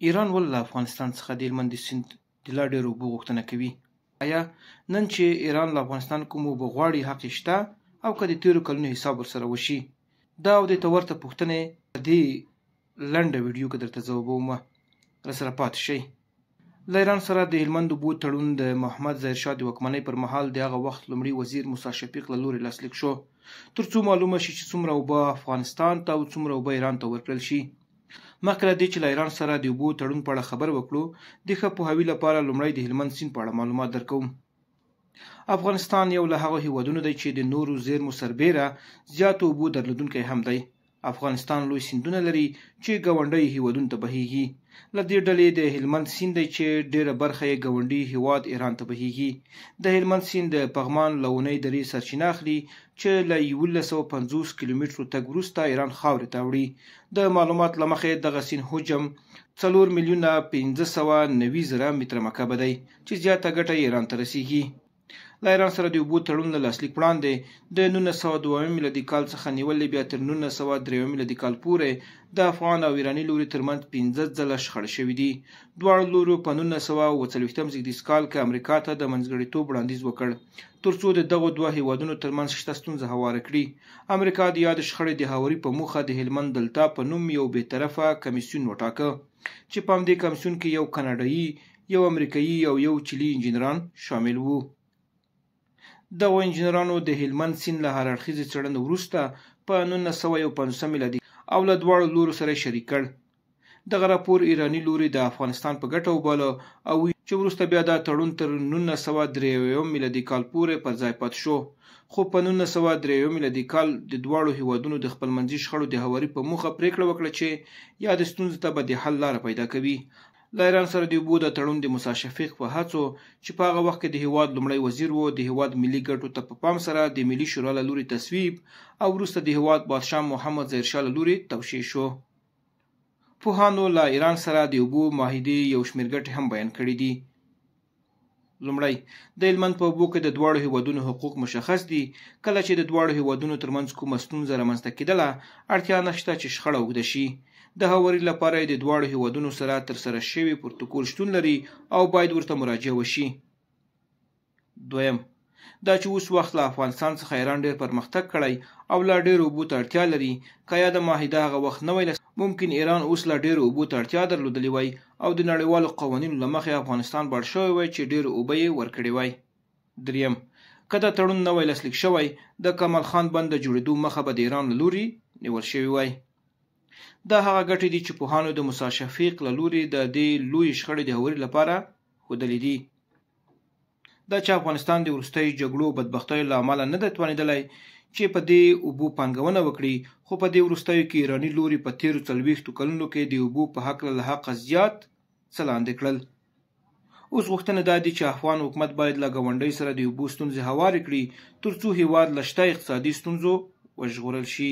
ایران ولې له افغانستان څخه د هلمند د سیند د لا ډېرو اوبو غوښتنه کوي؟ ایا نن چې ایران له افغانستان کوم اوبه غواړي حق یې شته او که د تېرو کلونو حساب ورسره وشي؟ دا او دې ته ورته پوښتنې په دې لنډه ویډیو کې درته ځوابوم، راسره پاتې شئ. له ایران سره د هلمند اوبو تړون د محمد ظاهر شاه د واکمنۍ پر مهال د هغه وخت لومړي وزیر موسی شفیق له لوري لاسلیک شو، ترڅو معلومه شي چې څومره اوبه افغانستان ته او څومره اوبه ایران ته ورکړل شي. مخکې له دې چې له ایران سره د اوبو تړون په اړه خبرې وکړو، د ښه پوهاوي لپاره لومړی د هلمند سیند په اړه معلومات درکوم. افغانستان یو له هغو هیوادونو دی چې د نورو زیرمو سربېره زیاتو اوبو درلودونکی هم دی. افغانستان لوی سیندونه لري چې ګاونډیو هیوادونو ته بهیږي. له دې ډلې د هلمند سیند دی چې ډېره برخه یې ګاونډي هیواد ایران ته بهیږي. د هلمند سیند د پغمان له اونۍ درې سرچینه اخلي چې له 1150 کیلومترو تګ وروسته ایران خاورې ته اوړي. د معلومات له مخې دغه سیند حجم 4,590,000 متره مکعبه دی چې زیاته ګټه یې ایران ته رسیږي. له ایران سره د اوبو تړون له لاسلیک وړاندې د 1902 میلادي کال څخه نیولې بیا تر 1903 میلادي کال پورې د افغان او ایراني لوري ترمنځ 5 ځله شخړې شوې دي. دواړو لورو په 1947 زېږدیز کال کې امریکا ته د منځګړیتوب وړاندیز وکړ ترڅو د دغو دوه هیوادونو ترمنځ شته ستونزه هواره کړي. امریکا د یادې شخړې د هواري په موخه د هلمند دلتا په نوم یو بېطرفه کمیسیون وټاکه چې په همدې کمیسیون کې یو کاناډایي، یو امریکایي او یو چیلي انجینران شامل وو. دغو انجینرانو د هلمند سیند له هر اړخیزې څېړنې وروسته په 1951 میلادي او له دواړو لورو سره شریک کړ. دغه راپور ایراني لوري د افغانستان په ګټه وباله او چې وروسته بیا دا تړون تر 1903 میلادي کال پورې پر ځای پاتې شو. خو په 1903 میلادي کال د دواړو هیوادونو د خپلمنځي شخړو د هواري په موخه پرېکړه وکړه چې یادې ستونزې ته به د حل لاره پیدا کوي. له ایران سره د اوبو د تړون د موسی شفیق په هڅو چې په هغه وخت کې د هیواد لومړی وزیر و، د هیواد ملي ګټو ته په پام سره د ملي شورا له لوري تصویب او وروسته د هیواد بادشاه محمد ظاهر شاه له لوري توشیح شو. پوهانو له ایران سره د اوبو معاهدې یو شمېر ګټې هم بیان کړې دي. لومړی، د هلمند په اوبو کې د دواړو هیوادونو حقوق مشخص دي. کله چې د دواړو هیوادونو ترمنځ کومه ستونزه رامنځته کېدله، اړتیا نشته چې شخړه اوږده شي. د هواري لپاره د دواړو هیوادونو سره ترسره شوی پروتوکول شتون لري او باید ورته مراجعه وشي. دویم، دا چې اوس وخت له افغانستان څخه ایران ډېر پرمختګ کړی او لا ډېرو اوبو ته اړتیا لري، که یاده معاهده هغه وخت نه وای ممکن ایران اوس لا ډېرو اوبو ته اړتیا درلودلې وای او د نړیوالو قوانینو له مخې افغانستان به اړ شوی وای چې ډېرې اوبه یې ورکړې وای. دریم، که دا تړون نه وای لاسلیک شوی، د کمال خان بند د جوړېدو مخه به د ایران له لوري نیول شوې وای. دا هغه ګټې دي چې پوهانو د موسی شفیق له لوري د دې لویې شخړې د هواري لپاره ښودلې دي. دا چې افغانستان د وروستیو جګړو او بدبختیو له امله نه دی توانېدلی چې په دې اوبو پانګونه وکړي، خو په دې وروستیو کې ایراني لوري په تېرو 40 کلونو کې د اوبو په هکله له حقه زیات څه لاندې کړل. اوس غوښتنه دا دي چې افغان حکومت باید له ګاونډیو سره د اوبو ستونزې هوارې کړي ترڅو هیواد له شته اقتصادي ستونزو وژغورل شي.